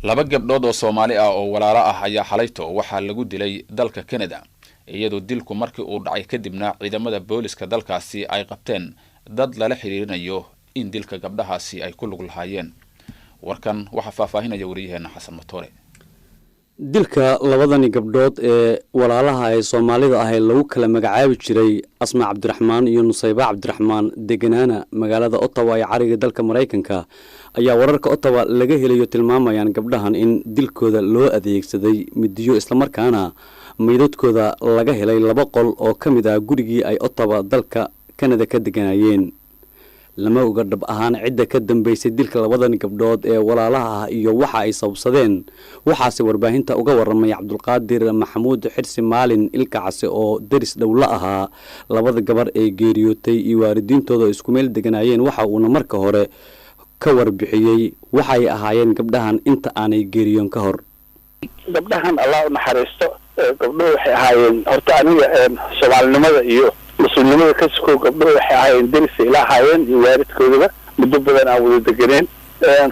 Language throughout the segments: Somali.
Laba gabdhood oo Soomaali ah oo walaalo ah ayaa xalayto waxaa lagu dilay dalka Canada, iyadoo dilku markii uu dhacay kadibna ciidamada booliska dalkaasi ay qabteen dad lala xiriirinayo in dilka gabdhahaasi ay ku lug lahaayeen. Warkan waxaa faahfaahinaya wariyaheena Xasan Matoore. Dilka labadani gabdhood ee walaalaha ee Soomaalida ah ee lagu kala magacaabi jiray Asma Cabdiraxmaan iyo Nusayba Cabdiraxmaan, deganaana magaalada Ottawa ee cariga dalka Maraykanka, ayaa wararka Ottawa laga helayo tilmaamayaan gabdhahan in dilkooda loo adeegsaday midiyo, islamarkaana meydadkooda laga helay laba qol oo ka mid ah gurigii ay Ottawa, dalka Kanada, ka deganayeen. Lama oga dhab ahaan cidda ka dambeysay dilka labadan gabdhood ee walaalaha ah iyo waxa ay sababsadeen. Waxaase warbaahinta uga waramay Cabdulqaadir Maxamuud Xirsi Maalin Ilka Case, oo deris dhow la ahaa labada gabar ee geeriyootay iyo waalidiintooda oo isku meel deganaayeen. Waxa uuna marka hore ka warbixiyey waxay ahaayeen gabdhahan inta aanay geeriyoon ka hor. Gabdhahan, Allah u naxariisto, gabdhuhu waxay ahaayeen, horta aniga Soomaalinimada iyo Muslimnimada ka sukow, gabdhuhu waxay ahaayeen deris ila ahaayeen iyo waalidkoodaba, muddo badan aan wada deganeen.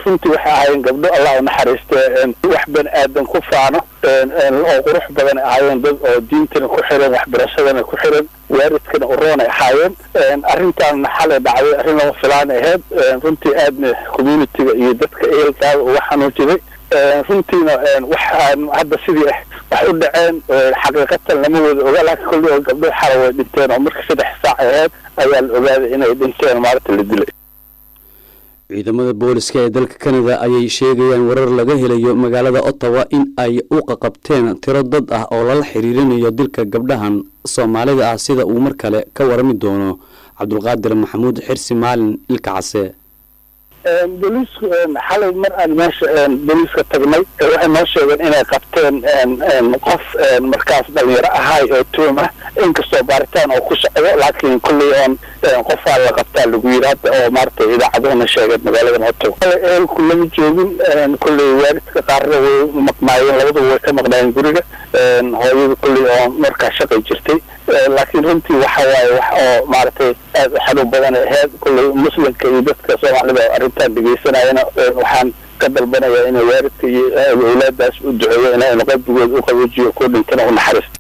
Runtii waxay ahaayeen gabdho, Allah u naxariiste, wax bani aadan ku faano oo qurux badan ahaayeen, dad oo diintana ku xiran, waxbarashadana ku xiran, waalidkana uroonay ahaayeen. Arrintaanna xalay dhacday arrin lama filaan ahayd runtii, aadna community-ga iyo dadka ehelkaada uga xanuunjiday. Runtiina waxaan hadda sidii wax u dhaceen xaqiiqatan lama wada oga, laakiin kulli oo gabdho xala way dhinteen, oo markii 3 saac ahayd ayaa la ogaaday inay dhinteen, maalinta la dilay. Ciidamada booliska ee dalka Canada ayay sheegayaan warar laga helayo magaalada Ottawa in ay u qaqabteen tiro dad ah oo lala xiriirinayo dilka gabdhahan Soomaalida ah, sida uu mar kale ka warami doono Cabdulqaadir Maxamuud Xirsi Maalin Ilka Case. Booliisku xalay mar aan meesha booliiska tagnay, waxay noo sheegeen inay qabteen qof markaas dhalinyaro ahay oo tuum ah, inkastoo baaritaan oo ku socdo, laakiin kulley oon qofaa la qabtaa lagu yiri hadda oo maaragtay idaacaduhuna sheegeen magaaladan Ottawa. Ehelku lama joogin, kulley waalidka qaarna way maqnaayeen, labaduba way ka maqnaayeen guriga. Hooyada kulley oo markaa shaqay jirtay, laakiin runtii waxa waaye wax oo maaragtay aad u xanuun badan ahayd. Kulley Muslimka iyo dadka Soomaalida arrintan dhegeysanayana waxaan ka dalbanayaa inay waalidka iyo awlaadaas u duceeyo, inay qalbigooda u qaboojiyo, ku dhintana u naxariisto.